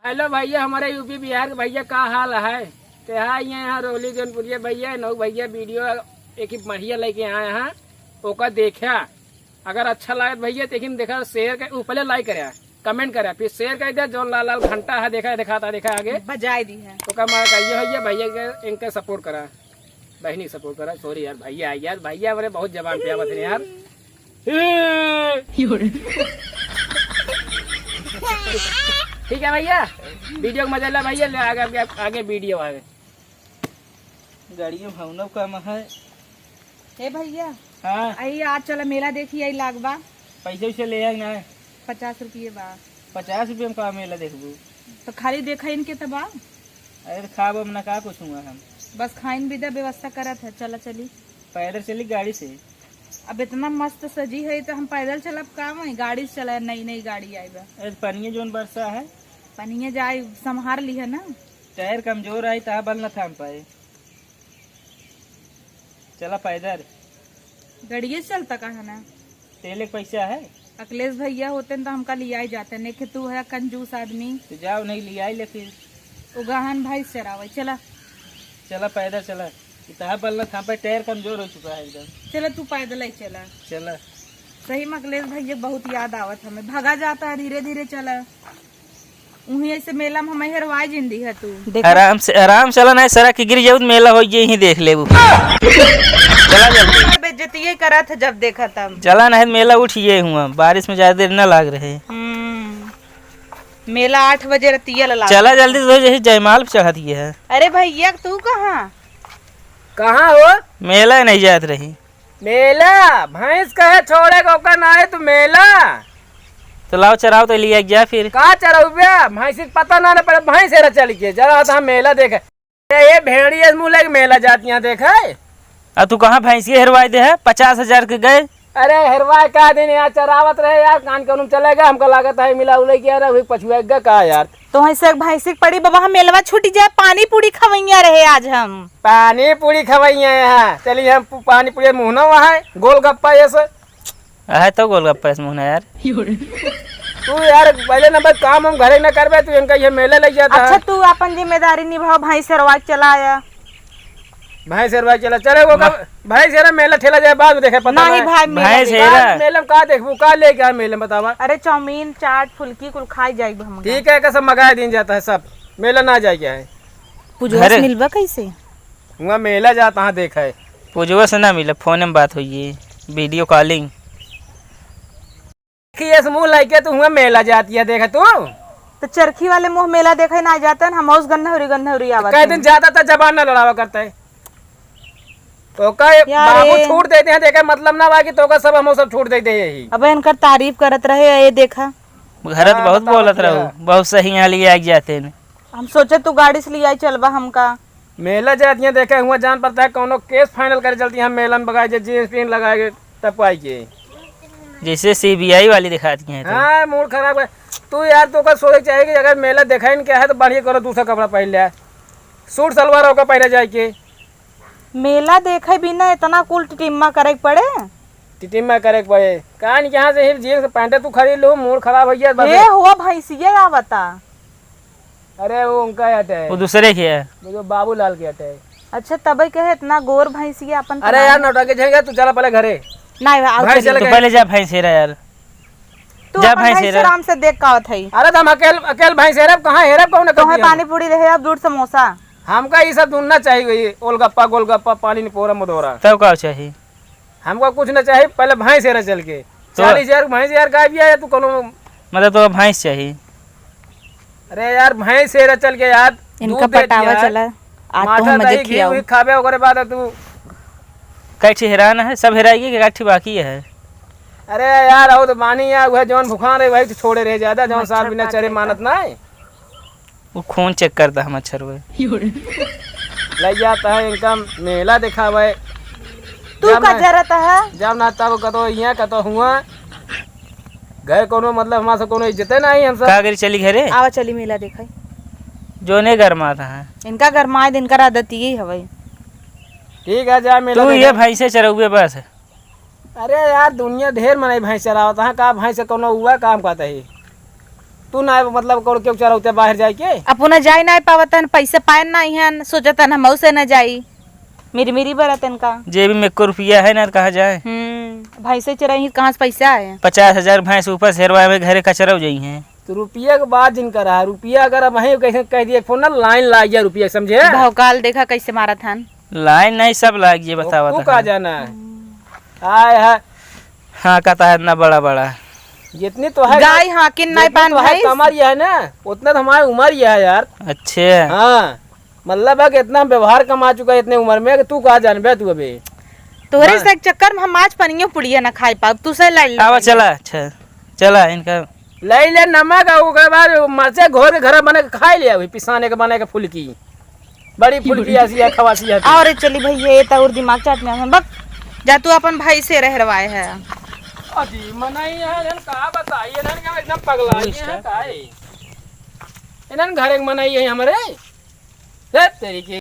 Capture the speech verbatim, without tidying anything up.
हेलो भैया, हमारे यूपी बिहार के भैया का हाल है? ते हाँ, ये यहाँ रोली जौनपुरिया भैया, नौ भैया वीडियो एक ही बढ़िया लेके आए हैं, ओका देखा। अगर अच्छा लगे तो भैया, लेकिन देखा, शेयर के ऊपर लाइक करे, कमेंट करे, फिर शेयर कर दे। जौन लाल लाल घंटा है, देखा, दिखाता, देखा आगे। बजाए दी है। ओका मार का ये भैया, भैया के इनके सपोर्ट करा, बहनी सपोर्ट करा। सॉरी यार भैया, यार भैया मेरे बहुत जबान पे आवत है यार। ठीक है भैया, वीडियो को मजा ला भैया, ले आगे, आगे, आगे वीडियो आगे। गाड़ियों भावना कम है। ए भैया, हाँ। आई आज चला मेला देखी, आई लाग बा। पैसे वैसे ले आए ना? पचास रुपये बा। पचास रुपये में का मेला देखबू? तो खाली देखा इनके तो बा। अरे तो खाब हम ना, का कुछ हुआ हम। बस खाइन भी दे, व्यवस्था करत है, चला चली। पैदल चली गाड़ी से? अब इतना मस्त सजी है तो हम पैदल चलब का, वहीं गाड़ी से चला, नई नई गाड़ी आई बा। अरे तो पनिया जौन बरसा है। पनिया जाए संभार ली है ना। टायर कमजोर आई, तहा बल न थाम पाए। चला पैदल। गड़िए से चलता का है ना? तेले के पैसा है? अखिलेश भैया होते न तो हमका लियाई जाते, नेखे तू है कंजूस आदमी। तो जाओ, नहीं लियाई ले फिर। उगाहन भाई से चरावे, चला। चला पैदल चला। इतना बल न था पे, टायर कमजोर हो चुका है एकदम। चला तू पैदल ही चला। चला। सही में अखिलेश भैया बहुत याद आवत हमें। भगा जाता है, धीरे धीरे चला। उहीं ऐसे मेला में हमें हेरवाई जिंदी है तू। देखा? आराम से, आराम से चला, नहीं सड़क के गिर जाऊ तो मेला हो, यही देख लेबू। चला जल्दी। बेइज्जती ये करत है जब देखा तब। चला नहीं तो मेला उठिए हुआ, बारिश में ज्यादा देर ना लाग रहे। हम्म। मेला आठ बजे रतिया ला लाग चला रहे। जल्दी, तो जैसे जयमाल पे चढ़ा दिए है। अरे भैया तू कहाँ? कहाँ हो? मेला नहीं जात रही। मेला? भैंस कहे छोड़े को ओकर ना है तू मेला। तो लाओ चराओ तो लिया जा फिर। का चरौबे? भैंस के पता ना, ना पड़े, भैंस हेरा चल के जरा तो हम मेला देखे। ए, ये भेड़िया मुँह लेके मेला जाती यहाँ देखे। आ तू कहाँ भैंस के हेरवाई दे है? पचास हजार के गए। अरे हेरवाई का दिन यार, चरावत रहे यार, कान के उनुम चले गए, हमका लागत है मिला उले के यार, अभी पछुआ गए का यार। तो ऐसे एक भैंसी के पड़ी बाबा, हम मेलवा छूटी जाए, पानी पूरी खवैया रहे आज हम। पानी पूरी खवैया यहाँ, चली हम पु-, पानी पूरी मुहना वहाँ है, गोलगप्पा ये से। है तो गोलगप्पा इस मुहना यार। तू यार पहले नंबर काम हम घरे न करबे, तू इनका ये मेले ले जाता अच्छा है। तू अपन जिम्मेदारी निभाओ, भैंस हेरवा के चला आया। भैंस हेरवा के चला, चले वो का, वाह। भैंस हेरा मेला ठेला जाए, बाद में देखे, पता नहीं नहीं। भाई, मेला भैंस देख। हेरा। बाद में मेला में का देखबू, का लेके आए मेले में बतावा। अरे चाउमीन, चाट, फुल्की कुल खाई जाइब हम। ठीक है, का सब मंगाए दिन जाता है सब, मेला ना जाए क्या है। पुजवा से घरे। मिलबा कैसे? हुआ मेला जाता हाँ देखे। पुजवा से ना मिले, फोन में बात होइए, वीडियो कॉलिंग। चरखी ऐसे मुँह लइके तू हुआ मेला जाती है, देखे तू। तो चरखी वाले मुँह मेला देखे ना जाते हैं, हम उस गन्नौरी गन्नौरी आवत कई दिन हैं। जाता था, जबान ना लड़ावा करते। तो का यार बाबू ए। छूट देते हैं, देखे मतलब ना बा कि तो का सब हम सब छूट देते हैं यही। अब इनकर तारीफ करत रहे, ये देखा। घर तो हाँ, बहुत बतावत बोलत क्या? रहू, बहुत सही यहाँ लिए आके जाते हैं। हम सोचे तू गाड़ी से ले आई चलबा हमका। मेला जात यहाँ देखे हुआ जान पड़ता है, कौनो केस फाइनल करे चलती हम मेला में बगाए जे जींस पहन लगाए के टपकाई के। जैसे सीबीआई वाली दिखाती हैं तो। हाँ, मूड खराब है। तू यार, तो का सोचे चाहिए कि अगर मेला देखाइन क्या है तो बढ़िया करो, दूसरा कपड़ा पहन ले, सूट सलवार होकर पहने जाए के। मेला देखे बिना इतना कुल टिटिम्मा करे के पड़े? टिटिम्मा करे के पड़े। कान के यहाँ से ही जींस पैंट तू खरीद लो, मूड खराब हो गया बस। ए, हुआ भैंसिया आवता। अरे वो उनका हट है। वो दूसरे के है। वो जो बाबूलाल के हट है। अच्छा, तबे कहे इतना गोर भैंसिया अपन अरे यार, नौटंकी झेल गया, तू चला पहले घरे। नहीं, आओ भैंस चली। चले तू गए। पहले जा भैंस हेरा यार। तू जा अपन भैंस भैंस हेरा। आराम से देख का होत है। अरे तो हम अकेल, अकेल भैंस हेरब, कहाँ हेरब, कौन तो है कभी हम? पानी पूरी रहे, अब दूर समोसा। हमका ये सब दूर ना चाहिए, ये ओलगप्पा, गोलगप्पा, पानी निपोरा, मदोरा। तब का चाहिए? हमका कुछ ना चाहिए, पहले भैंस हेरा चल के। तो चालीस हजार भैंस यार गाय भी आया, तू कोनो मतलब तो भैंस चाहिए? अरे यार, भैंस हेरा चल के यार, इनका दूध देती पटावा है। चला, आज तो माठा हम मजे दही, घी खियाओ। उही खाबे, ओकरे बाद तू कई ठी हेरान है, सब हेराएगी कि कई ठी बाकी है? अरे यार, आओ तो बानी यार, वह जौन भुखान रहे, वही तो छोड़े रहे ज्यादा, जौन मच्छर साल बिना काट चरे लेता। मानत ना है। वो खून चेक करता है मच्छर हुए। लग जाता है इनका मेला दिखावे। तू जब का ना, जरूरत है? जब ना तब कतो यहाँ कतो हुआ। घर कोनो मतलब हमारे से कोनो इज्जते नहीं हम सब। का करी चली घरे? आवा चली मेला देखाई। जो ने गरमात है। इनका गरमाए दिन का आदत यही हवे। ठीक है, जा मेला तू देखा। ये भैंसे चरौबे बस। अरे यार, दुनिया ढेर मनई भैंस चरावत हैं, का भैंस से कोनो हुआ काम कहते ही। तू ना, मतलब, कौन क्यों चरौते बाहर जाए के? अपना जाए ना पावतन, पैसे पाए ना हन, सोचतन हम से ना जाई। मेरी, मेरी बरतन का। जेबी में एको रुपया है ना, कहाँ जाए? हम्म, भैंसे चराई, कहाँ से पैसा आए? पचास हजार भैंस ऊपर से हेरवा में घरे कचरा हो जाई हैं। तो रुपया के बात जिन करा है, रुपया अगर अब वहीं कैसे कह दिए फोन ना, लाइन लाग गया रुपया, समझे? भौकाल देखा कैसे मारत हन। लाइन नहीं, सब लाग गया, बतावा तू तो का है। जाना है? आय है। हाँ, कहता है इतना बड़ा बड़ा। जितनी तो है गाय हाँकिन नहीं जितनी पान तो है भैंस। कमर यह है ना, उतना तो हमारी उम्र यह है यार। अच्छे। हाँ, मतलब है कि इतना हम व्यवहार कमा चुका है इतने उम्र में कि तू का जानबे तू अबे। तोहरे हाँ। से एक चक्कर में हम आज पनियो पुड़िया ना खाए पाब, तू से लड़ ले आवा, पहले। चला, अच्छा, चला इनका। ले ले नमक और ओकरे बाद मरचे घोर के घर बने के खाए ले, अभी पिसाने के बने के फुलकी। बड़ी फुलकी ऐसी है, खवासी है तू। और चली भैया, ये तो और दिमाग चाट में है। बक, जा तू अपन भाई से रह रवाए है। अजी, मनई है, इन्हन का बताइए, इन्हन का एकदम पगला गए हैं, का है? इन्हन घर एक मनई है हमरे। रे तेरी की।